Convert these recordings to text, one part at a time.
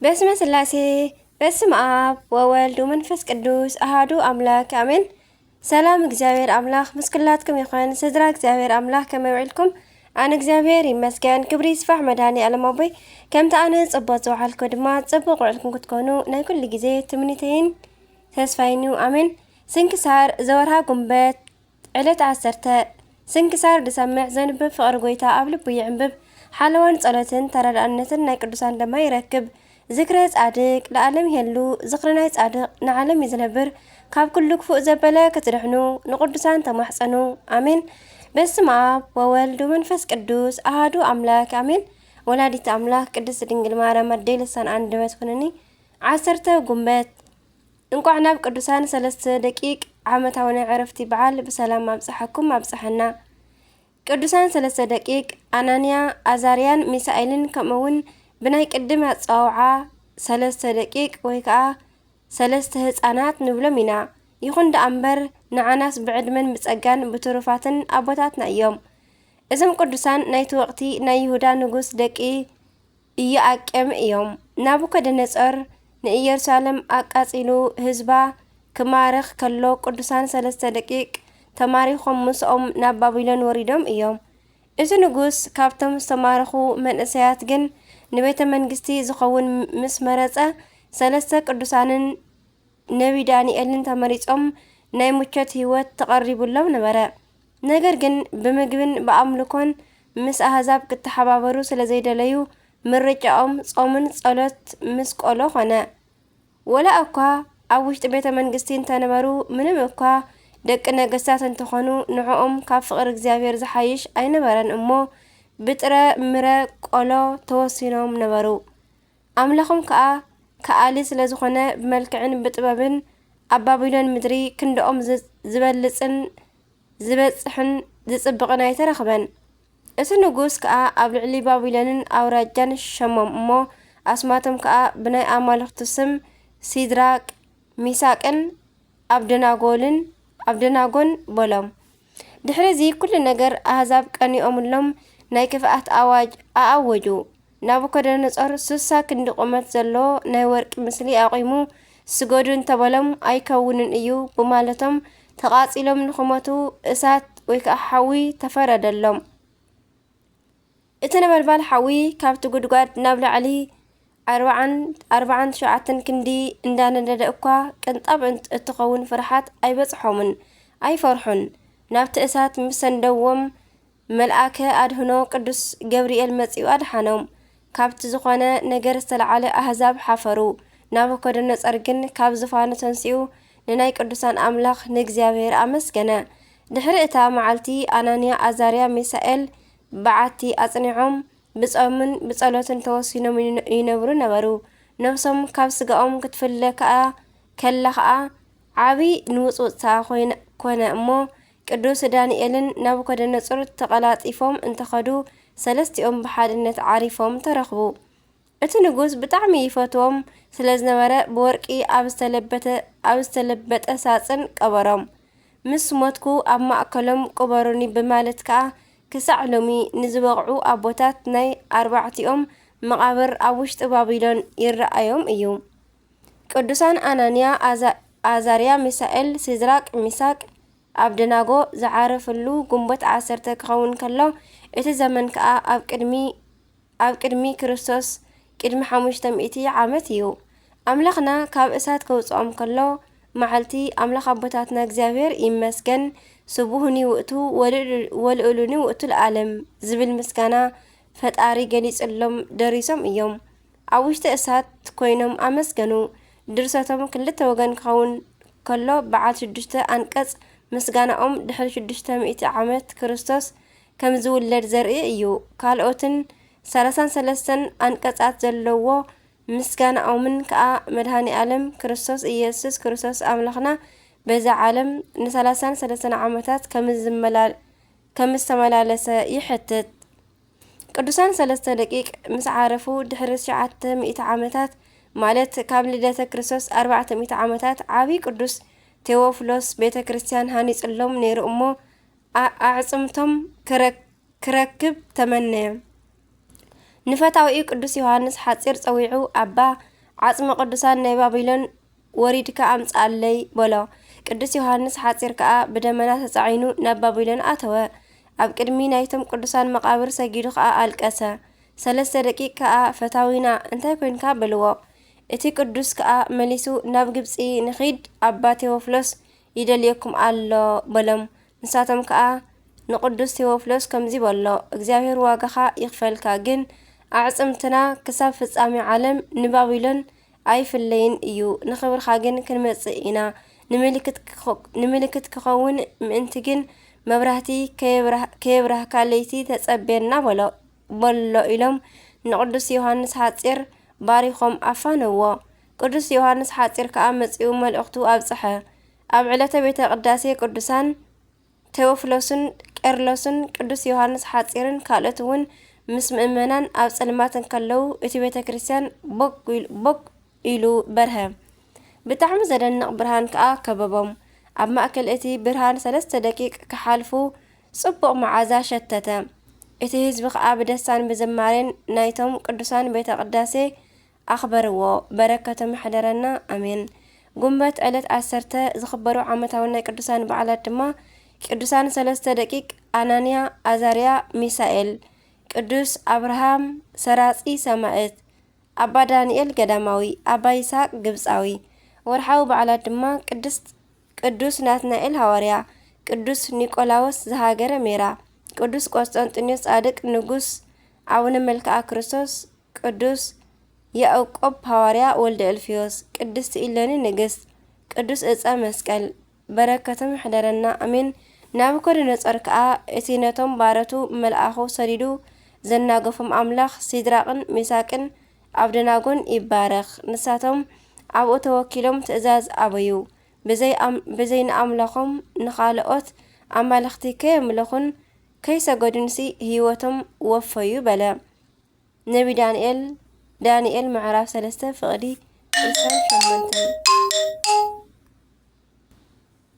በስመ ስላሴ፣ በስመ ኣብ ወወልድ ወመንፈስ ቅዱስ ኣሃዱ ኣምላክ ኣሜን። ሰላም እግዚኣብሔር ኣምላኽ ምስ ኩላትኩም ይኹን። ስድራ እግዚኣብሔር ኣምላኽ ከመይ ውዒልኩም? ኣነ እግዚኣብሔር ይመስገን፣ ክብሪ ይስፋሕ መድኃኔ ዓለም ኣቦይ። ከምቲ ኣነ ጽቡቕ ዝውዓልኩ ድማ ጽቡቕ ውዕልኩም ክትኮኑ ናይ ኩሉ ግዜ ትምኒተይን ተስፋይን እዩ። ኣሜን። ስንክሳር ዘወርሃ ጉንበት ዕለት ዓሰርተ። ስንክሳር ዝሰምዕ ዘንብብ ፍቕሪ ጎይታ ኣብ ልቡ ይዕንብብ። ሓለዋን ጸሎትን ተረዳእነትን ናይ ቅዱሳን ድማ ይረክብ። ዝክረ ጻድቅ ለዓለም ይሄሉ፣ ዝክሪ ናይ ጻድቅ ንዓለም እዩ ዝነብር። ካብ ኩሉ ክፉእ ዘበለ ክትድሕኑ ንቅዱሳን ተማሕጸኑ። ኣሜን። በስመ ኣብ ወወልድ ወመንፈስ ቅዱስ ኣሃዱ ኣምላክ ኣሜን። ወላዲት ኣምላክ ቅድስት ድንግል ማርያም ኣደይ ልሳን ኣንደበት ኩንኒ። ዓሰርተ ጉንበት። እንቋዕ ናብ ቅዱሳን ሰለስተ ደቂቅ ዓመታዊ ናይ ዕረፍቲ በዓል ብሰላም ኣብጽሓኩም ኣብጽሓና። ቅዱሳን ሰለስተ ደቂቅ ኣናንያ፣ ኣዛርያን ሚሳኤልን፣ ከምኡ እውን ብናይ ቅድም ኣጸዋውዓ ሰለስተ ደቂቅ ወይ ከኣ ሰለስተ ህጻናት ንብሎም ኢና። ይኹን ደኣ እምበር ንዓናስ ብዕድመን ብጸጋን ብትሩፋትን ኣቦታትና እዮም። እዞም ቅዱሳን ናይቲ ወቕቲ ናይ ይሁዳ ንጉስ ደቂ ኢዮኣቄም እዮም። ናቡከደነጾር ንኢየሩሳሌም ኣቃጺሉ ህዝባ ክማርኽ ከሎ ቅዱሳን ሰለስተ ደቂቅ ተማሪኾም ምስኦም ናብ ባቢሎን ወሪዶም እዮም። እዚ ንጉስ ካብቶም ዝተማረኹ መንእሰያት ግን ንቤተ መንግስቲ ዝኸውን ምስ መረጸ ሰለስተ ቅዱሳንን ነቢ ዳንኤልን ተመሪጾም ናይ ምቾት ህይወት ተቐሪቡሎም ነበረ። ነገር ግን ብምግብን ብኣምልኮን ምስ ኣህዛብ ክተሓባበሩ ስለ ዘይደለዩ ምርጫኦም ጾምን ጸሎት ምስ ቆሎ ኾነ። ወላ እኳ ኣብ ውሽጢ ቤተ መንግስቲ እንተነበሩ ምንም እኳ ደቂ ነገስታት እንተኾኑ ንዕኦም ካብ ፍቕሪ እግዚኣብሔር ዝሓይሽ ኣይነበረን እሞ ብጥረ ምረ ቆሎ ተወሲኖም ነበሩ። ኣምላኾም ከኣ ከኣሊ ስለ ዝኾነ ብመልክዕን ብጥበብን ኣብ ባቢሎን ምድሪ ክንድኦም ዝ- ዝበልጽን ዝበጽሕን ዝጽብቕን ኣይተረኽበን። እቲ ንጉስ ከኣ ኣብ ልዕሊ ባቢሎንን ኣውራጃን ሸሞም እሞ ኣስማቶም ከኣ ብናይ ኣማልኽቱ ስም ሲድራቅ ሚሳቅን ኣብደናጎልን ኣብደናጎን በሎም። ድሕሪ እዚ ኩሉ ነገር ኣህዛብ ቀኒኦምሎም ናይ ክፍኣት ኣዋጅ ኣኣወጁ። ናቡከደነጾር ሱሳ ክንዲ ቁመት ዘለዎ ናይ ወርቂ ምስሊ ኣቑሙ፣ ስገዱ እንተበሎም ኣይከውንን እዩ ብማለቶም ተቓጺሎም ንኽሞቱ እሳት ወይ ከዓ ሓዊ ተፈረደሎም። እቲ ነበልባል ሓዊ ካብቲ ጉድጓድ ናብ ላዕሊ ኣርባዓን ኣርባዓን ትሽዓተን ክንዲ እንዳነደደ እኳ ቅንጣብ እን- እትኸውን ፍርሓት ኣይበጽሖምን፣ ኣይፈርሑን። ናብቲ እሳት ምስ ሰንደዎም መልኣከ ኣድህኖ ቅዱስ ገብርኤል መጺኡ ኣድሓኖም። ካብቲ ዝኾነ ነገር ዝተለዓለ ኣህዛብ ሓፈሩ። ናቡከደነጸር ግን ካብ ዝፋኑ ተንሲኡ ንናይ ቅዱሳን ኣምላኽ ንእግዚኣብሔር ኣመስገነ። ድሕሪ እታ መዓልቲ ኣናንያ፣ ኣዛርያ፣ ሚሳኤል በዓቲ ኣጽኒዖም ብጾምን ብጸሎትን ተወሲኖም ይነ- ይነብሩ ነበሩ። ነፍሶም ካብ ስጋኦም ክትፍለ ከኣ ከላ ኸኣ ዓቢ ንውጽውጽታ ኮይነ- ኮነ እሞ ቅዱስ ዳንኤልን ናቡከደነጾር ተቐላጢፎም እንተኸዱ ሰለስቲኦም ብሓድነት ዓሪፎም ተረኽቡ። እቲ ንጉስ ብጣዕሚ ይፈትዎም ስለ ዝነበረ ብወርቂ ኣብ ዝተለበተ ኣብ ዝተለበጠ ሳጽን ቀበሮም። ምስ ሞትኩ ኣብ ማእከሎም ቅበሩኒ ብማለት ከኣ ክሳዕ ሎሚ ንዝበቕዑ ኣቦታት ናይ ኣርባዕቲኦም መቓብር ኣብ ውሽጢ ባቢሎን ይረኣዮም እዩ። ቅዱሳን ኣናንያ፣ ኣዛ- ኣዛርያ፣ ሚሳኤል፣ ሲድራቅ፣ ሚሳቅ፣ ኣብደናጎ ዝዓረፍሉ ጉንበት ዓሰርተ ክኸውን ከሎ እቲ ዘመን ከኣ ኣብ ቅድሚ ኣብ ቅድሚ ክርስቶስ ቅድሚ ሓሙሽተ ሚእቲ ዓመት እዩ። ኣምላኽና ካብ እሳት ከውጽኦም ከሎ መዓልቲ ኣምላኽ ኣቦታትና እግዚኣብሔር ይመስገን ስቡህኒ ውእቱ ወልዑ- ወልዑሉኒ ውእቱ ለዓለም ዝብል ምስጋና ፈጣሪ ገሊጽሎም ደሪሶም እዮም። ኣብ ውሽጢ እሳት ኮይኖም ኣመስገኑ። ድርሰቶም ክልተ ወገን ክኸውን ከሎ በዓል ሽዱሽተ ኣንቀጽ ምስጋናኦም ድሕሪ ሽዱሽተ ሚእቲ ዓመት ክርስቶስ ከም ዝውለድ ዘርኢ እዩ። ካልኦትን ሰላሳን ሰለስተን ኣንቀጻት ዘለዎ ምስጋናኦምን ከኣ መድኃኔ ዓለም ክርስቶስ ኢየሱስ ክርስቶስ ኣምላኽና በዛ ዓለም ንሰላሳን ሰለስተን ዓመታት ከም ዝመላ- ከም ዝተመላለሰ ይሕትት። ቅዱሳን ሰለስተ ደቂቅ ምስ ዓረፉ ድሕሪ ትሽዓተ ሚእቲ ዓመታት ማለት ካብ ልደተ ክርስቶስ ኣርባዕተ ሚእቲ ዓመታት ዓቢ ቅዱስ ቴዎፍሎስ ቤተ ክርስቲያን ሃኒጽሎም ነይሩ እሞ ኣ- ኣዕጽምቶም ክረ- ክረክብ ተመነየ። ንፈታዊኡ ቅዱስ ዮሃንስ ሓጺር ጸዊዑ ኣባ ዓጽመ ቅዱሳን ናይ ባቢሎን ወሪድካ ኣምጽኣለይ በሎ። ቅዱስ ዮሃንስ ሓጺር ከኣ ብደመና ተጻዒኑ ናብ ባቢሎን ኣተወ። ኣብ ቅድሚ ናይቶም ቅዱሳን መቓብር ሰጊዱ ከኣ ኣልቀሰ። ሰለስተ ደቂቕ ከኣ፣ "ፈታዊና፣ እንታይ ኮይንካ?" በልዎ። እቲ ቅዱስ ከኣ መሊሱ፣ "ናብ ግብጺ ንኺድ፣ ኣባ ቴዎፍሎስ ይደልየኩም ኣሎ" በሎም። ንሳቶም ከኣ ንቅዱስ ቴዎፍሎስ ከምዚ በሎ፣ "እግዚኣብሔር ዋጋኻ ይኽፈልካ፣ ግን ኣዕጽምትና ክሳብ ፍጻሜ ዓለም ንባቢሎን ኣይፍለይን እዩ። ንኽብርኻ ግን ክንመጽእ ኢና። ንምልክት ክኸ-፣ ንምልክት ክኸውን ምእንቲ ግን መብራህቲ ከየብራህ-፣ ከየብራህካ ለይቲ ተጸብየና" በሎ፣ በሎ ኢሎም ንቅዱስ ዮሃንስ ሓጺር ባሪኾም ኣፋነዎ። ቅዱስ ዮሃንስ ሓጺር ከኣ መጺኡ መልእኽቱ ኣብጽሐ። ኣብ ዕለተ ቤተ ቅዳሴ ቅዱሳን ቴዎፍሎስን ቄርሎስን ቅዱስ ዮሃንስ ሓጺርን ካልኦት እውን ምስ ምእመናን ኣብ ጸልማት እንከለዉ፣ እቲ ቤተ ክርስቲያን ቦግ ኢሉ፣ ቦግ ኢሉ በርሀ። ብጣዕሚ ዘደንቕ ብርሃን ከኣ ከበቦም። ኣብ ማእከል እቲ ብርሃን ሰለስተ ደቂቕ ክሓልፉ ጽቡቕ መዓዛ ሸተተ። እቲ ህዝቢ ከኣ ብደስታን ብዝማሬን ናይቶም ቅዱሳን ቤተ ቅዳሴ ኣኽበርዎ። በረከቶም ይሕደረና፣ ኣሜን። ጉንበት ዕለት ዓሰርተ ዝኽበሩ ዓመታዊ ናይ ቅዱሳን በዓላት ድማ፣ ቅዱሳን ሰለስተ ደቂቅ፣ ኣናንያ፣ ኣዛርያ፣ ሚሳኤል፣ ቅዱስ ኣብርሃም ሰራጺ ሰማእት፣ ኣባ ዳንኤል ገዳማዊ፣ ኣባ ይስሐቅ ግብጻዊ። ወርሓዊ በዓላት ድማ፣ ቅድስት፣ ቅዱስ ናትናኤል ሃዋርያ፣ ቅዱስ ኒቆላዎስ ዘሃገረ ሜራ፣ ቅዱስ ቆስጠንጢኖስ ጻድቅ ንጉስ፣ ኣቡነ መልክዓ ክርስቶስ፣ ቅዱስ ያዕቆብ ሃዋርያ ወልደ እልፍዮስ፣ ቅድስቲ ኢለኒ ንግስት፣ ቅዱስ እፀ መስቀል፣ በረከቶም ይሕደረና፣ ኣሜን። ናቡከደነፆር ከኣ እቲ ነቶም ባረቱ መልኣኹ ሰዲዱ ዘናገፎም ኣምላኽ ሲድራቅን ሚሳቅን ኣብደናጎን ይባረኽ። ንሳቶም ኣብኡ ተወኪሎም ትእዛዝ ኣበዩ። ብዘይ ኣም-፣ ብዘይ ንኣምላኾም ንኻልኦት ኣማልኽቲ ከየምለኹን ከይሰገዱንሲ ህይወቶም ወፈዩ በለ። ነቢ ዳንኤል፣ ዳንኤል ምዕራፍ ሰለስተ ፍቕዲ ዕስራን ሸሞንተን።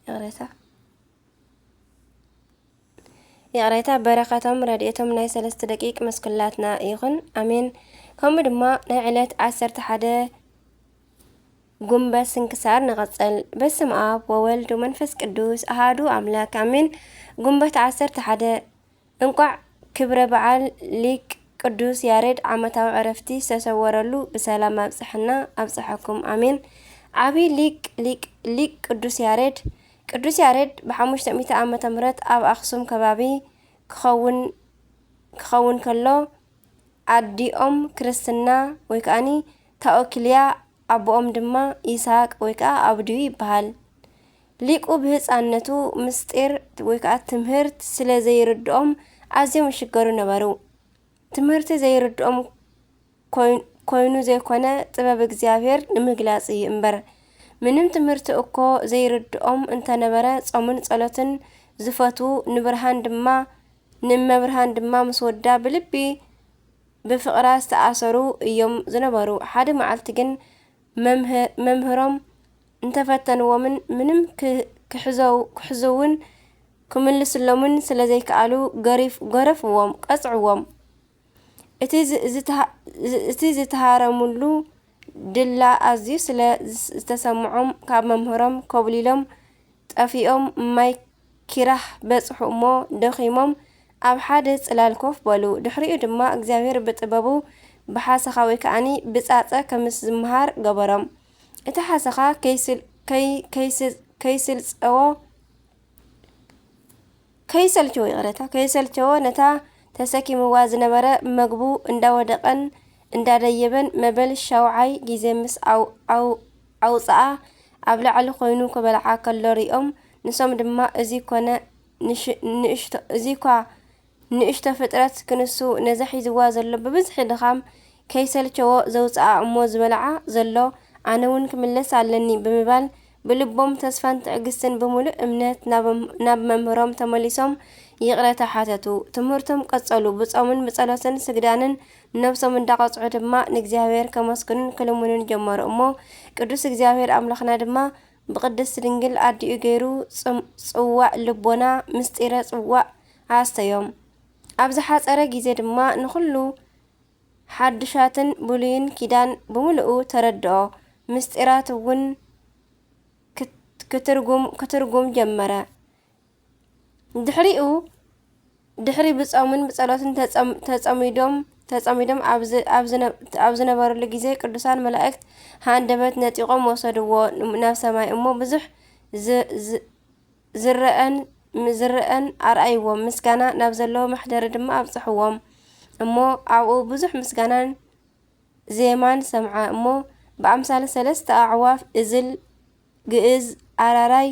ይቕሬታ። ይቕሬታ፣ በረኸቶም ረድኤቶም ናይ ሰለስተ ደቂቅ ምስ ኩላትና ይኹን። ኣሜን። ከምኡ ድማ ናይ ዕለት ዓሰርተ ሓደ ጉንበት ስንክሳር ንቐጽል። በስመ ኣብ ወወልድ ወመንፈስ ቅዱስ ኣሃዱ ኣምላክ ኣሜን። ጉንበት ዓሰርተ ሓደ እንቋዕ ክብረ በዓል ሊቅ ቅዱስ ያሬድ ዓመታዊ ዕረፍቲ ዝተሰወረሉ ብሰላም ኣብጽሐና ኣብጽሐኩም፣ ኣሜን። ዓቢ ሊቅ፣ ሊቅ፣ ሊቅ ቅዱስ ያሬድ። ቅዱስ ያሬድ ብሓሙሽተ ሚእቲ ዓመተ ምህረት ኣብ ኣኽሱም ከባቢ ክኸውን፣ ክኸውን ከሎ፣ ኣዲኦም ክርስትና ወይ ከኣኒ ታኦኪልያ፣ ኣቦኦም ድማ ይስሐቅ ወይ ከኣ ኣብድዩ ይበሃል። ሊቁ ብህጻንነቱ ምስጢር ወይ ከኣ ትምህርት ስለ ዘይርድኦም ኣዝዮም ይሽገሩ ነበሩ። ትምህርቲ ዘይርድኦም ኮይ-፣ ኮይኑ ዘይኮነ፣ ጥበብ እግዚኣብሔር ንምግላጽ እዩ እምበር። ምንም ትምህርቲ እኮ ዘይርድኦም እንተነበረ፣ ጾምን ጸሎትን ዝፈትዉ፣ ንብርሃን ድማ፣ ንእመብርሃን ድማ ምስ ወዳ ብልቢ ብፍቕራ ዝተኣሰሩ እዮም ዝነበሩ። ሓደ መዓልቲ ግን መምህ-፣ መምህሮም እንተፈተንዎምን ምንም ክ-፣ ክሕዘው-፣ ክሕዝውን ክምልስሎምን ስለ ዘይከኣሉ ገሪፍ-፣ ገረፍዎም፣ ቀጽዕዎም። እቲ ዝ-፣ ዝተሃ-፣ ዝ-፣ እቲ ዝተሃረሙሉ ድላ ኣዝዩ ስለ ዝስ-፣ ዝተሰምዖም ካብ መምህሮም ኮብሊሎም ጠፊኦም ማይ ኪራህ በጽሑ እሞ ደኺሞም ኣብ ሓደ ጽላል ኮፍ በሉ። ድሕሪኡ ድማ እግዚኣብሔር ብጥበቡ ብሓሰኻ ወይ ከኣኒ ብጻጸ ከም ዝምሃር ገበሮም። እቲ ሓሰኻ ከይስል-፣ ከይ-፣ ከይስ-፣ ከይስልጸዎ፣ ከይሰልቸዎ፣ ይቕረታ፣ ከይሰልቸዎ ነታ ተሰኪምዋ ዝነበረ መግቡ እንዳወደቐን እንዳደየበን መበል ሻውዓይ ግዜ ምስ ኣው-፣ ኣው-፣ ኣውጽኣ ኣብ ላዕሊ ኮይኑ ክበልዓ ከሎ ሪኦም፣ ንሶም ድማ፣ "እዚ ኮነ ንሽ-፣ ንእሽቶ፣ እዚ ኳ ንእሽቶ ፍጥረት ክንሱ ነዚ ሒዝዋ ዘሎ ብብዝሒ ድኻም ከይሰልቸዎ ዘውጽኣ እሞ ዝበልዓ ዘሎ፣ ኣነ እውን ክምለስ ኣለኒ" ብምባል ብልቦም ተስፋን ትዕግስትን ብምሉእ እምነት ናብ፣ ናብ መምህሮም ተመሊሶም ይቕረታ ሓተቱ። ትምህርቶም ቀጸሉ። ብጾምን ብጸሎትን ስግዳንን ነብሶም እንዳቐጽዑ ድማ ንእግዚኣብሔር ከመስግኑን ክልምኑን ጀመሩ። እሞ ቅዱስ እግዚኣብሔር ኣምላኽና ድማ ብቅድስት ድንግል ኣዲኡ ገይሩ ጽም-፣ ጽዋእ ልቦና፣ ምስጢረ ጽዋእ ኣስተዮም። ኣብ ዝሓጸረ ግዜ ድማ ንኹሉ ሓድሻትን ብሉይን ኪዳን ብምሉኡ ተረድኦ፣ ምስጢራት እውን ክት-፣ ክትርጉም፣ ክትርጉም ጀመረ። ድሕሪኡ፣ ድሕሪ ብጾምን ብጸሎትን ተጸም-፣ ተጸሚዶም፣ ተጸሚዶም ኣብ ዝ-፣ ኣብ ዝነ-፣ ኣብ ዝነበሩሉ ግዜ፣ ቅዱሳን መላእክት ሃንደበት ነጢቖም ወሰድዎ ናብ ሰማይ እሞ፣ ብዙሕ ዝ-፣ ዝ-፣ ዝረኣን፣ ዝረኣን ኣርኣይዎም፣ ምስጋና ናብ ዘለዎ መሕደሪ ድማ ኣብጽሕዎም። እሞ ኣብኡ ብዙሕ ምስጋናን ዜማን ሰምዓ። እሞ ብኣምሳል ሰለስተ ኣዕዋፍ፣ እዝል፣ ግእዝ፣ ኣራራይ፣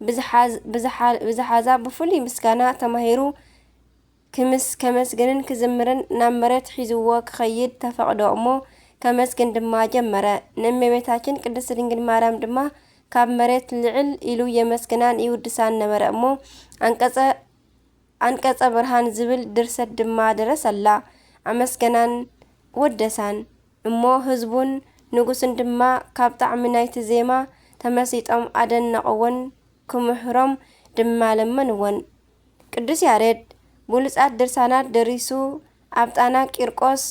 ብዝሓዝ-፣ ብዝሓ-፣ ብዝሓዛ ብፍሉይ ምስጋና ተማሂሩ ክምስ-፣ ከመስግንን ክዝምርን ናብ መሬት ሒዝዎ ክኸይድ ተፈቕዶ። እሞ ከመስግን ድማ ጀመረ። ንእመቤታችን ቅድስት ድንግል ማርያም ድማ ካብ መሬት ልዕል ኢሉ የመስግናን ይውድሳን ነበረ። እሞ ኣንቀጸ፣ ኣንቀጸ ብርሃን ዝብል ድርሰት ድማ ደረሰላ። ኣመስገናን ወደሳን። እሞ ህዝቡን ንጉስን ድማ ካብ ጣዕሚ ናይቲ ዜማ ተመሲጦም ኣደነቕዎን ክምሕሮም ድማ ለመንዎን። ቅዱስ ያሬድ ብሉጻት ድርሳናት ደሪሱ ኣብ ጣና ቂርቆስ፣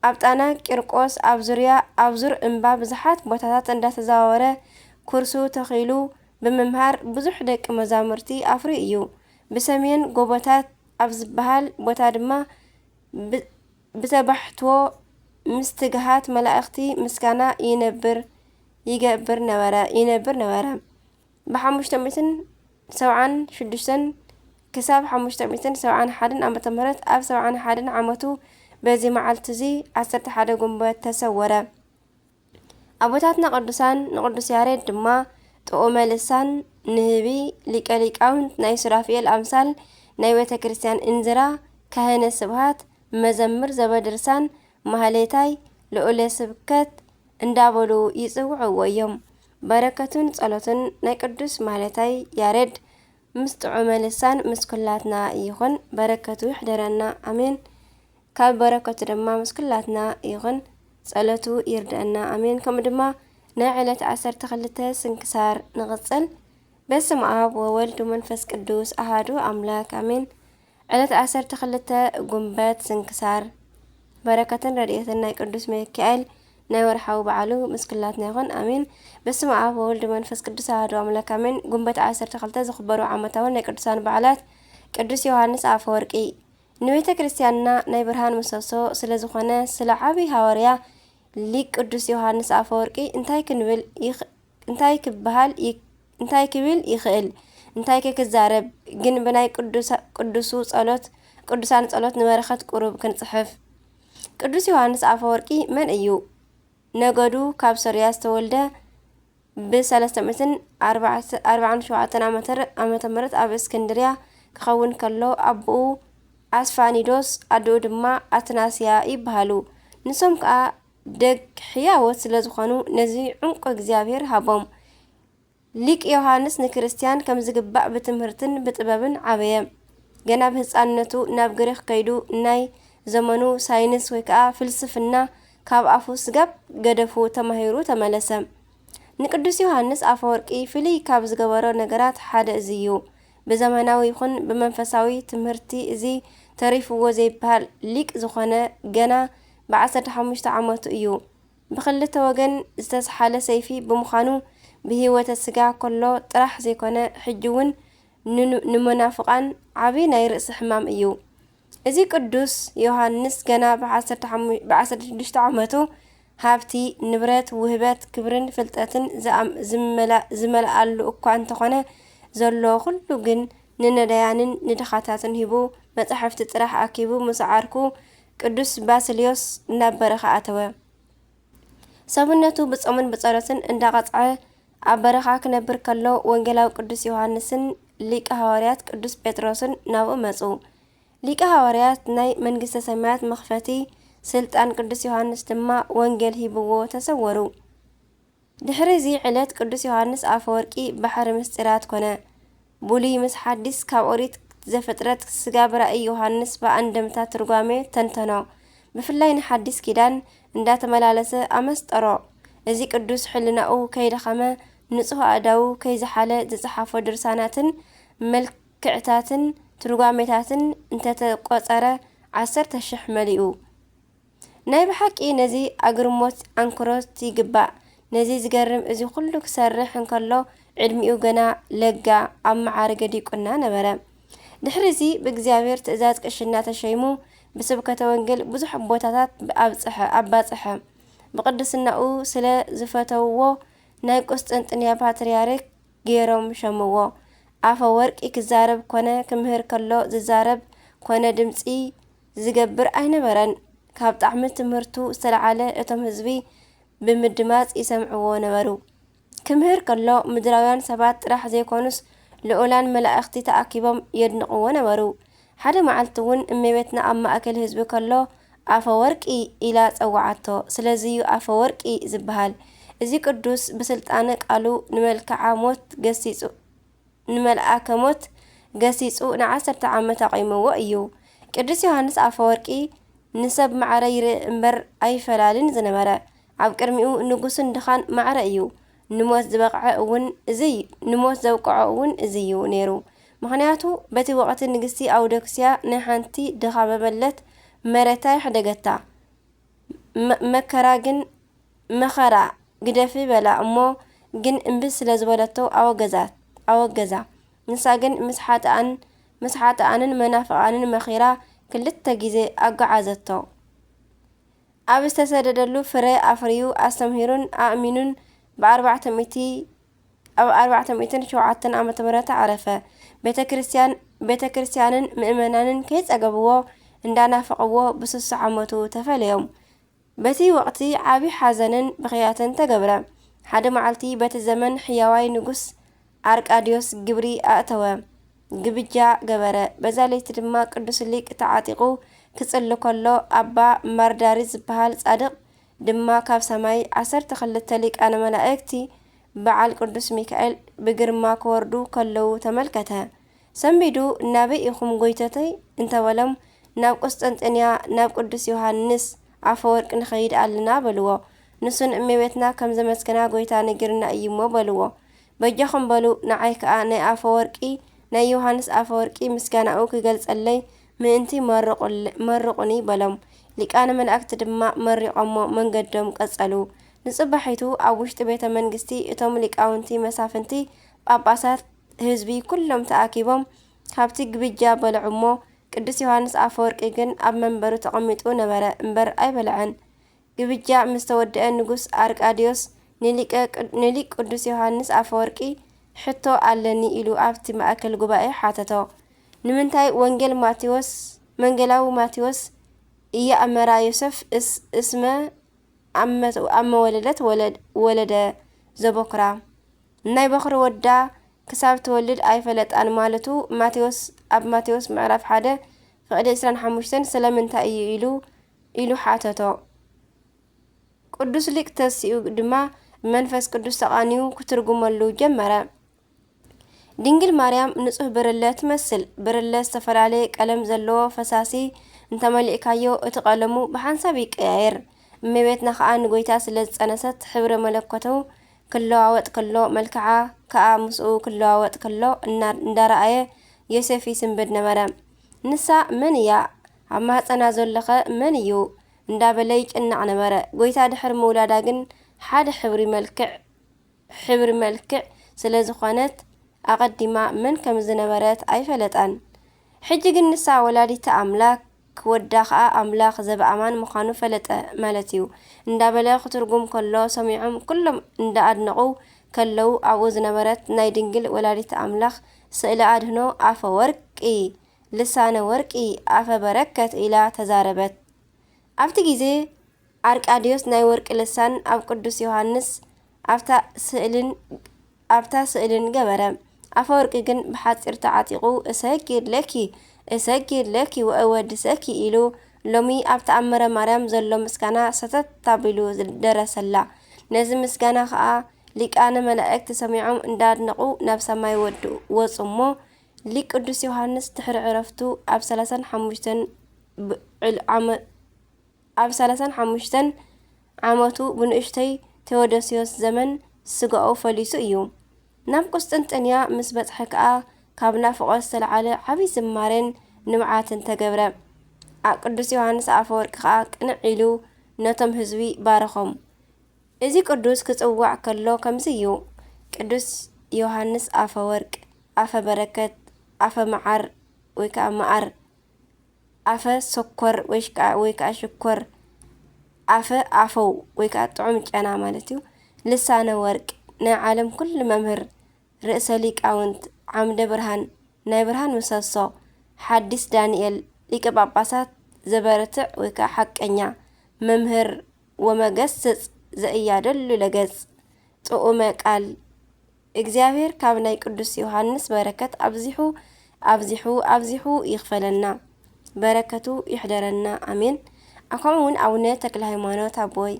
ኣብ ጣና ቂርቆስ ኣብ ዙርያ፣ ኣብ ዙር እምባ ብዙሓት ቦታታት እንዳተዛወረ ኩርሱ ተኺሉ ብምምሃር ብዙሕ ደቂ መዛሙርቲ ኣፍርዩ እዩ። ብሰሜን ጎቦታት ኣብ ዝበሃል ቦታ ድማ ብ-፣ ብተባሕትዎ ምስ ትግሃት መላእኽቲ ምስጋና ይነብር፣ ይገብር ነበረ፣ ይነብር ነበረ። ብ576 ክሳብ 571 ዓመተ ምህረት ኣብ 71 ዓመቱ በዚ መዓልቲ እዚ 11 ጉንበት ተሰወረ። ኣቦታትና ቅዱሳን ንቅዱስ ያሬድ ድማ ጥዑመ ልሳን፣ ንህቢ፣ ሊቀ ሊቃውንት፣ ናይ ሱራፊኤል ኣምሳል፣ ናይ ቤተ ክርስቲያን እንዝራ፣ ካህነ ስብሃት፣ መዘምር ዘበድርሳን፣ ማህሌታይ፣ ልዑለ ስብከት እንዳበሉ ይጽውዕዎ እዮም። በረከቱን ጸሎቱን ናይ ቅዱስ ማህሌታይ ያሬድ ምስ ጥዑመ ልሳን ምስ ኩላትና ይኹን። በረከቱ ይሕደረና። ኣሜን። ካብ በረከቱ ድማ ምስ ኩላትና ይኹን። ጸሎቱ ይርድአና። ኣሜን። ከምኡ ድማ ናይ ዕለት 12 ስንክሳር ንቕጽል። በስመ ኣብ ወወልድ ወመንፈስ ቅዱስ ኣሃዱ ኣምላክ ኣሜን። ዕለት 12 ጉንበት ስንክሳር። በረከትን ረድኤትን ናይ ቅዱስ ሚካኤል ናይ ወርሓዊ በዓሉ ምስ ኩላትና ይኹን። ኣሜን። በስመ ኣብ ወወልድ ወመንፈስ ቅዱስ ኣሃዱ ኣምላክ ኣሜን። ጉንበት 12 ዝኽበሩ ዓመታዊ ናይ ቅዱሳን በዓላት ቅዱስ ዮሃንስ ኣፈወርቂ። ንቤተ ክርስቲያንና ናይ ብርሃን ምሰሶ ስለ ዝኾነ፣ ስለ ዓቢ ሃዋርያ ሊቅ ቅዱስ ዮሃንስ ኣፈወርቂ እንታይ ክንብል ይኽ-፣ እንታይ ክበሃል ይ-፣ እንታይ ክብል ይኽእል? እንታይ ከ ክዛረብ? ግን ብናይ ቅዱሳ-፣ ቅዱሱ ጸሎት፣ ቅዱሳን ጸሎት ንበረኸት ቁሩብ ክንጽሕፍ። ቅዱስ ዮሃንስ ኣፈወርቂ መን እዩ? ነገዱ ካብ ሶርያ ዝተወልደ ብ347 ዓመተ፣ ዓመተ ምህረት ኣብ እስክንድርያ ክኸውን ከሎ፣ ኣቦኡ ኣስፋኒዶስ፣ ኣደኡ ድማ ኣትናስያ ይበሃሉ። ንሶም ከኣ ደግ ሕያዎት ስለ ዝኾኑ፣ ነዚ ዕንቁ እግዚኣብሔር ሃቦም። ሊቅ ዮሃንስ ንክርስትያን ከም ዝግባእ ብትምህርትን ብጥበብን ዓበየ። ገና ብህጻንነቱ ናብ ግሪኽ ከይዱ፣ ናይ ዘመኑ ሳይንስ ወይ ከኣ ፍልስፍና ካብ ኣፉ ስጋብ ገደፉ ተማሂሩ ተመለሰ። ንቅዱስ ዮሃንስ ኣፈወርቂ ፍልይ ካብ ዝገበሮ ነገራት ሓደ እዚ እዩ። ብዘመናዊ ይኹን ብመንፈሳዊ ትምህርቲ እዚ ተሪፍዎ ዘይበሃል ሊቅ ዝኾነ፣ ገና ብ15 ዓመቱ እዩ። ብኽልተ ወገን ዝተስሓለ ሰይፊ ብምዃኑ፣ ብህይወተ ስጋ ከሎ ጥራሕ ዘይኮነ፣ ሕጂ እውን ንኑ-፣ ንመናፍቓን ዓቢ ናይ ርእሲ ሕማም እዩ። እዚ ቅዱስ ዮሃንስ ገና ብ16 ዓመቱ ሃብቲ፣ ንብረት፣ ውህበት፣ ክብርን ፍልጠትን ዝኣም-፣ ዝመላ-፣ ዝመልኣሉ እኳ እንተኾነ፣ ዘሎ ኩሉ ግን ንነዳያንን ንድኻታትን ሂቡ፣ መጻሕፍቲ ጥራሕ ኣኪቡ ምስ ዓርኩ ቅዱስ ባስልዮስ ናብ በረኻ ኣተወ። ሰብነቱ ብጾምን ብጸሎትን እንዳቐጽዐ ኣብ በረኻ ክነብር ከሎ፣ ወንጌላዊ ቅዱስ ዮሃንስን ሊቀ ሃዋርያት ቅዱስ ጴጥሮስን ናብኡ መጹ። ሊቀ ሃዋርያት ናይ መንግስተ ሰማያት መኽፈቲ ስልጣን ቅዱስ ዮሃንስ ድማ ወንጌል ሂብዎ ተሰወሩ። ድሕሪ እዚ ዕለት ቅዱስ ዮሃንስ ኣፈወርቂ ባሕሪ ምስጢራት ኮነ። ብሉይ ምስ ሓዲስ፣ ካብ ኦሪት ዘፍጥረት ስጋብ ራእይ ዮሃንስ ብኣንድምታ ትርጓሜ ተንተኖ። ብፍላይ ንሓዲስ ኪዳን እንዳተመላለሰ ኣመስጠሮ። እዚ ቅዱስ ሕልናኡ ከይደኸመ፣ ንጹህ ኣእዳዉ ከይዝሓለ ዝጸሓፎ ድርሳናትን መልክዕታትን ትርጓሜታትን እንተተቆጸረ 10,000 መሊኡ። ናይ ብሓቂ ነዚ ኣግርሞት ኣንክሮት ይግባእ። ነዚ ዝገርም እዚ ኩሉ ክሰርሕ እንከሎ ዕድሚኡ ገና ለጋ ኣብ መዓርገ ዲቁና ነበረ። ድሕሪ እዚ ብእግዚኣብሔር ትእዛዝ ቅሽና ተሸይሙ ብስብከተ ወንጌል ብዙሕ ቦታታት ኣብጽሐ ኣባጽሐ። ብቅድስናኡ ስለ ዝፈተውዎ ናይ ቁስጥንጥንያ ፓትርያርክ ገይሮም ሸምዎ። ኣፈ ወርቂ ክዛረብ ኮነ ክምህር ከሎ ዝዛረብ ኮነ ድምጺ ዝገብር ኣይነበረን። ካብ ጣዕሚ ትምህርቱ ዝተለዓለ እቶም ህዝቢ ብምድማጽ ይሰምዕዎ ነበሩ። ክምህር ከሎ ምድራውያን ሰባት ጥራሕ ዘይኮኑስ ልኡላን መላእኽቲ ተኣኪቦም የድንቕዎ ነበሩ። ሓደ መዓልቲ እውን እመቤትና ኣብ ማእከል ህዝቢ ከሎ ኣፈ ወርቂ ኢላ ጸውዓቶ። ስለዚዩ ኣፈ ወርቂ ዝበሃል። እዚ ቅዱስ ብስልጣነ ቃሉ ንመልክዓ ሞት ገሲጹ ንመልኣከ ሞት ገሲጹ ንዓሰርተ ዓመት ኣቑምዎ እዩ። ቅዱስ ዮሃንስ ኣፈወርቂ ንሰብ ማዕረ ይርኢ እምበር ኣይፈላልን ዝነበረ፣ ኣብ ቅድሚኡ ንጉስን ድኻን ማዕረ እዩ። ንሞት ዝበቕዐ እውን እዚ እዩ፣ ንሞት ዘብቅዖ እውን እዚ እዩ ነይሩ። ምኽንያቱ በቲ ወቕቲ ንግስቲ ኣውዶክስያ ናይ ሓንቲ ድኻ መበለት መረታ ይሕደገታ። መ-፣ መከራ ግን መኸራ ግደፊ በላ እሞ ግን እምቢ ስለ ዝበለቶ ኣወገዛት-፣ ኣወገዛ። ንሳ ግን ምስ ሓጥኣን፣ ምስ ሓጥኣንን መናፍቓንን መኺራ ክልተ ግዜ ኣጓዓዘቶ። ኣብ ዝተሰደደሉ ፍረ ኣፍርዩ ኣስተምሂሩን ኣእሚኑን ብኣርባዕተ ሚእቲ፣ ኣብ ኣርባዕተ ሚእትን ሸውዓተን ዓመተ ምህረት ኣዕረፈ። ቤተ ክርስቲያን፣ ቤተ ክርስቲያንን ምእመናንን ከይጸገብዎ እንዳናፈቕዎ ብስሳ ዓመቱ ተፈለዮም። በቲ ወቕቲ ዓቢ ሓዘንን ብኽያትን ተገብረ። ሓደ መዓልቲ በቲ ዘመን ሕያዋይ ንጉስ ኣርቃድዮስ ግብሪ ኣእተወ፣ ግብጃ ገበረ። በዛ ለይቲ ድማ ቅዱስ ሊቅ ተዓጢቑ ክጽሊ ከሎ ኣባ ማርዳሪ ዝበሃል ጻድቕ ድማ ካብ ሰማይ ዓሰርተ ክልተ ሊቃነ መላእክቲ በዓል ቅዱስ ሚካኤል ብግርማ ክወርዱ ከለዉ ተመልከተ። ሰንቢዱ ናበይ ኢኹም ጎይተተይ እንተበሎም ናብ ቁስጥንጥንያ ናብ ቅዱስ ዮሃንስ ኣፈወርቅ ንኸይድ ኣለና በልዎ። ንሱን እመቤትና ከም ዘመስገና ጎይታ ነጊርና እዩ እሞ በልዎ። በጃኹም በሉ ንዓይ ከኣ ናይ ኣፈወርቂ ናይ ዮሃንስ ኣፈወርቂ ምስጋናኡ ክገልጸለይ ምእንቲ መርቑል-፣ መርቑኒ በሎም። ሊቃነ መላእክቲ ድማ መሪቖሞ መንገዶም ቀጸሉ። ንጽባሒቱ ኣብ ውሽጢ ቤተ መንግስቲ እቶም ሊቃውንቲ መሳፍንቲ ጳጳሳት ህዝቢ ኩሎም ተኣኪቦም ካብቲ ግብጃ በልዑ እሞ ቅዱስ ዮሃንስ ኣፈወርቂ ግን ኣብ መንበሩ ተቐሚጡ ነበረ እምበር ኣይበልዐን። ግብጃ ምስ ተወድአ ንጉስ ኣርቃድዮስ ንሊቀ-፣ ንሊቅ ቅዱስ ዮሃንስ ኣፈወርቂ ሕቶ ኣለኒ ኢሉ ኣብቲ ማእከል ጉባኤ ሓተቶ። ንምንታይ ወንጌል ማቴዎስ፣ መንጌላዊ ማቴዎስ ኢያእመራ ዮሴፍ እስ-፣ እስመ ኣመ-፣ ኣመ ወለደት ወለድ-፣ ወለደ ዘቦክራ። ናይ በኹሪ ወዳ ክሳብ ትወልድ ኣይፈለጣን ማለቱ ማቴዎስ፣ ኣብ ማቴዎስ ምዕራፍ ሓደ ፍቕዲ ዕስራን ሓሙሽተን ስለምንታይ እዩ ኢሉ፣ ኢሉ ሓተቶ። ቅዱስ ሊቅ ተሲኡ ድማ ብመንፈስ ቅዱስ ተቓንዩ ክትርጉመሉ ጀመረ። ድንግል ማርያም ንጹህ ብርለ ትመስል። ብርለ ዝተፈላለየ ቀለም ዘለዎ ፈሳሲ እንተመሊእካዮ እቲ ቀለሙ ብሓንሳብ ይቀያየር። እመቤትና ከኣ ንጎይታ ስለ ዝጸነሰት ሕብረ መለኮቱ ክለዋወጥ ከሎ መልክዓ ከኣ ምስኡ ክለዋወጥ ከሎ እና-፣ እንዳረኣየ ዮሴፍ ይስንብድ ነበረ። ንሳ መን እያ? ኣብ ማህጸና ዘሎኸ መን እዩ? እንዳበለ ይጭነቕ ነበረ። ጎይታ ድሕሪ ምውላዳ ግን ሓደ ሕብሪ መልክዕ ሕብሪ መልክዕ ስለ ዝኾነት ኣቐዲማ መን ከም ዝነበረት ኣይፈለጠን። ሕጂ ግን ንሳ ወላዲተ ኣምላክ፣ ወዳ ኸኣ ኣምላኽ ዘበኣማን ምዃኑ ፈለጠ ማለት እዩ እንዳበለ ክትርጉም ከሎ ሰሚዖም ኩሎም እንዳኣድነቑ ከለዉ ኣብኡ ዝነበረት ናይ ድንግል ወላዲተ ኣምላኽ ስእለ ኣድህኖ ኣፈ ወርቂ፣ ልሳነ ወርቂ፣ ኣፈ በረከት ኢላ ተዛረበት። ኣብቲ ግዜ ኣርቃድዮስ ናይ ወርቂ ልሳን ኣብ ቅዱስ ዮሃንስ ኣብታ ስእልን፣ ኣብታ ስእልን ገበረ። ኣፈወርቂ ግን ብሓጺር ተዓጢቑ፣ "እሰግድ ለኪ፣ እሰግድ ለኪ ወእወድሰኪ" ኢሉ ሎሚ ኣብ ተኣምረ ማርያም ዘሎ ምስጋና ሰተት ኣቢሉ ደረሰላ። ነዚ ምስጋና ኸኣ ሊቃነ መላእክት ሰሚዖም እንዳድነቑ ናብ ሰማይ ወዱ-፣ ወጹ እሞ፣ ሊቅ ቅዱስ ዮሃንስ ድሕሪ ዕረፍቱ ኣብ ሰላሳን ሓሙሽተን ብ-፣ ዕል-፣ ዓመ-፣ ኣብ ሰላሳን ሓሙሽተን ዓመቱ ብንእሽተይ ቴዎዶስዮስ ዘመን ስጋኡ ፈሊሱ እዩ። ናብ ቁስጥንጥንያ ምስ በጽሐ ከኣ ካብ ናፍቖት ዝተለዓለ ዓቢ ዝማሬን ንብዓትን ተገብረ። ኣ-፣ ቅዱስ ዮሃንስ ኣፈወርቂ ከኣ ቅንዕ ኢሉ ነቶም ህዝቢ ባረኾም። እዚ ቅዱስ ክጽዋዕ ከሎ ከምዚ እዩ። ቅዱስ ዮሃንስ ኣፈ ወርቅ፣ ኣፈ በረከት፣ ኣፈ መዓር ወይ ከዓ መዓር፣ ኣፈ ሰኮር ወይ ሽካ-፣ ወይ ከዓ ሽኮር፣ ኣፈ ኣፈው ወይ ከዓ ጥዑም ጨና ማለት እዩ። ልሳነ ወርቅ፣ ናይ ዓለም ኩሉ መምህር፣ ርእሰ ሊቃውንት፣ ዓምደ ብርሃን፣ ናይ ብርሃን ምሰሶ፣ ሓዲስ ዳንኤል፣ ሊቀ ጳጳሳት ዘበርትዕ ወይ ከዓ ሓቀኛ መምህር ወመገስጽ ዘእያደሉ ለገጽ ጥዑመ ቃል እግዚኣብሔር ካብ ናይ ቅዱስ ዮሃንስ በረከት ኣብዚሑ ኣብዚሑ ኣብዚሑ ይኽፈለና። በረከቱ ይሕደረና። ኣሜን። ከምኡ እውን ኣቡነ ተክለ ሃይማኖት ኣቦይ፣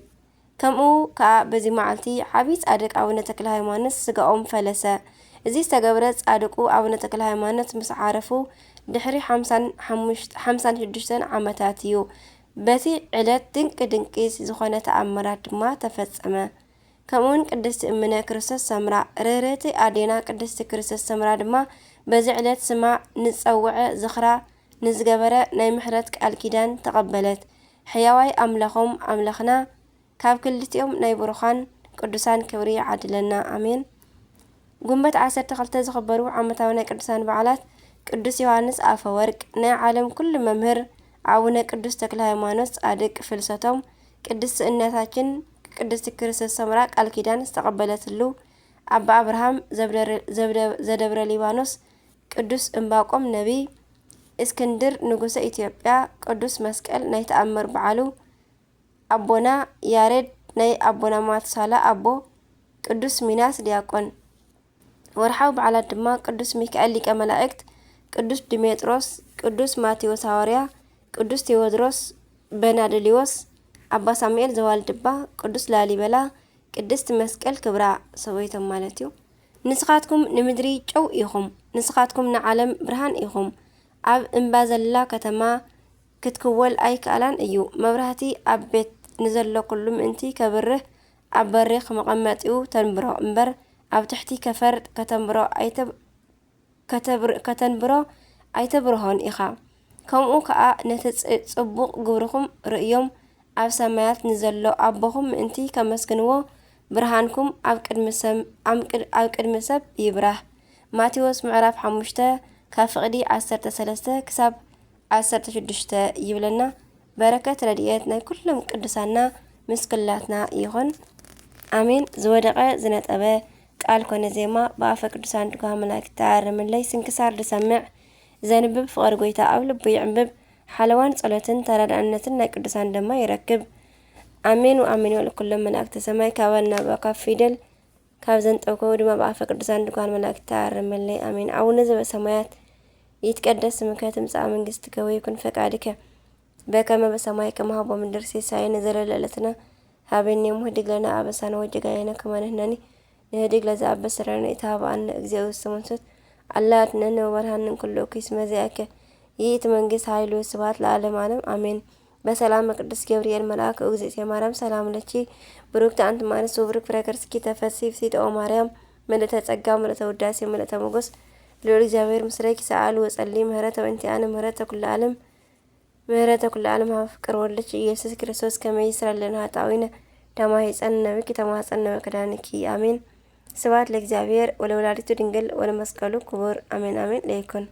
ከምኡ ከኣ በዚ መዓልቲ ዓቢ ጻድቅ ኣቡነ ተክለ ሃይማኖት ስጋኦም ፈለሰ። እዚ ዝተገብረ ጻድቁ ኣቡነ ተክለ ሃይማኖት ምስ ዓረፉ ድሕሪ ሓምሳን ሓሙሽተ፣ ሓምሳን ሽዱሽተን ዓመታት እዩ። በቲ ዕለት ድንቂ ድንቂ ዝኾነ ተኣምራት ድማ ተፈጸመ። ከምኡውን ቅድስቲ እምነ ክርስቶስ ሰምራ፣ ርህርህቲ ኣዴና ቅድስቲ ክርስቶስ ሰምራ ድማ በዚ ዕለት ስማ ንጸውዐ ዝኽራ ንዝገበረ ናይ ምሕረት ቃል ኪዳን ተቐበለት። ሕያዋይ ኣምላኾም ኣምላኽና ካብ ክልቲኦም ናይ ብሩኻን ቅዱሳን ክብሪ ይዓድለና። ኣሜን። ጉንበት ዓሰርተ ክልተ ዝኽበሩ ዓመታዊ ናይ ቅዱሳን በዓላት ቅዱስ ዮሃንስ ኣፈወርቅ፣ ናይ ዓለም ኩሉ መምህር፣ ኣቡነ ቅዱስ ተክለ ሃይማኖት ጻድቅ ፍልሰቶም፣ ቅድስቲ እነታችን ቅድስቲ ክርስቶስ ሰምራ ቃል ኪዳን ዝተቐበለትሉ፣ ኣባ ኣብርሃም ዘብደረ-፣ ዘብደ-፣ ዘደብረ ሊባኖስ፣ ቅዱስ እምባቆም ነቢይ፣ እስክንድር ንጉሰ ኢትዮጵያ፣ ቅዱስ መስቀል ናይ ተኣምር በዓሉ፣ ኣቦና ያሬድ ናይ ኣቦና ማቱሳላ ኣቦ፣ ቅዱስ ሚናስ ዲያቆን። ወርሓዊ በዓላት ድማ ቅዱስ ሚካኤል ሊቀ መላእክት፣ ቅዱስ ዲሜጥሮስ፣ ቅዱስ ማቴዎስ ሃዋርያ፣ ቅዱስ ቴዎድሮስ በናድሊዎስ፣ ኣባ ሳሙኤል ዘዋልድባ፣ ቅዱስ ላሊበላ፣ ቅድስቲ መስቀል ክብራ ሰበይቶም ማለት እዩ። ንስኻትኩም ንምድሪ ጨው ኢኹም፣ ንስኻትኩም ንዓለም ብርሃን ኢኹም። ኣብ እምባ ዘላ ከተማ ክትክወል ኣይከኣላን እዩ። መብራህቲ ኣብ ቤት ንዘሎ ኩሉ ምእንቲ ከብርህ፣ ኣብ በሪኽ መቐመጢኡ ተንብሮ እምበር፣ ኣብ ትሕቲ ከፈር ከተንብሮ ኣይተ-፣ ከተብር-፣ ከተንብሮ ኣይተብርሆን ኢኻ። ከምኡ ከኣ ነቲ ጽ-፣ ጽቡቕ ግብርኹም ርእዮም፣ ኣብ ሰማያት ንዘሎ ኣቦኹም ምእንቲ ከመስግንዎ፣ ብርሃንኩም ኣብ ቅድሚ ሰም-፣ ኣብ ቅድ-፣ ኣብ ቅድሚ ሰብ ይብራህ። ማቴዎስ ምዕራፍ ሓሙሽተ ካብ ፍቕዲ ዓሰርተ ሰለስተ ክሳብ ዓሰርተ ሽዱሽተ ይብለና። በረከት ረድኤት ናይ ኩሎም ቅዱሳና ምስ ኩላትና ይኹን። ኣሜን። ዝወደቐ ዝነጠበ ቃል ኮነ ዜማ ብኣፈ ቅዱሳን ድጓ መላእክት ተኣረመለይ። ስንክሳር ዝሰምዕ ዘንብብ ፍቕሪ ጎይታ ኣብ ልቡ ይዕንብብ። ሓለዋን ጸሎትን ተራዳእነትን ናይ ቅዱሳን ደማ ይረክብ። ኣሜን ወኣሜን ወለኩሎም መላእክተ ሰማይ ካበ ናብኣ ካብ ፊደል ካብ ዘንጠብከው ድማ ብኣፈ ቅዱሳን ድጓን መላእክት ተኣረመለይ። ኣሜን። ኣቡነ ዘበሰማያት ይትቀደስ ስምከ ትምጻእ መንግስትከ ወይኩን ፈቃድከ በከመ በሰማይ ከማሁ በምድር። ሲሳየነ ዘለለ ዕለትነ ሀበነ ዮም። ህድግ ለነ አበሳነ ወጌጋየነ ከመ ንሕነኒ ንህድግ ለዘአበሰ ለነ። ኢታብአነ እግዚኦ ውስተ መንሱት አላ አድነነ ወበልሃነ እምኩሉ እኩይ። እስመ ዚአከ ይእቲ መንግስት ኃይል ወስብሐት ለዓለመ ዓለም አሜን። በሰላም ቅዱስ ገብርኤል መልአክ እግዝእትየ ማርያም ሰላም ለኪ ብሩክቲ አንቲ እም አንስት ወብሩክ ፍሬ ከርስኪ ተፈሲ ፍሲት ኦ ማርያም ምልእተ ጸጋ ምልእተ ውዳሴ ምልእተ ሞገስ ልዑል እግዚኣብሔር ምስሌኪ ሰአል ወጸሊ ምህረተ ወእንቲአነ ምህረተ ኩለ ዓለም ምህረተ ኩለ ዓለም ሃብ ፍቅር ወልድኪ ኢየሱስ ክርስቶስ ከመ ይስረይ ለነ ኃጣውኢነ ተማሂፀን ነብኪ ተማህፀን ነበ ክዳንኪ አሜን። ስብሐት ለእግዚኣብሔር ወለወላዲቱ ድንግል ወለመስቀሉ ክቡር አሜን አሜን ለይኩን።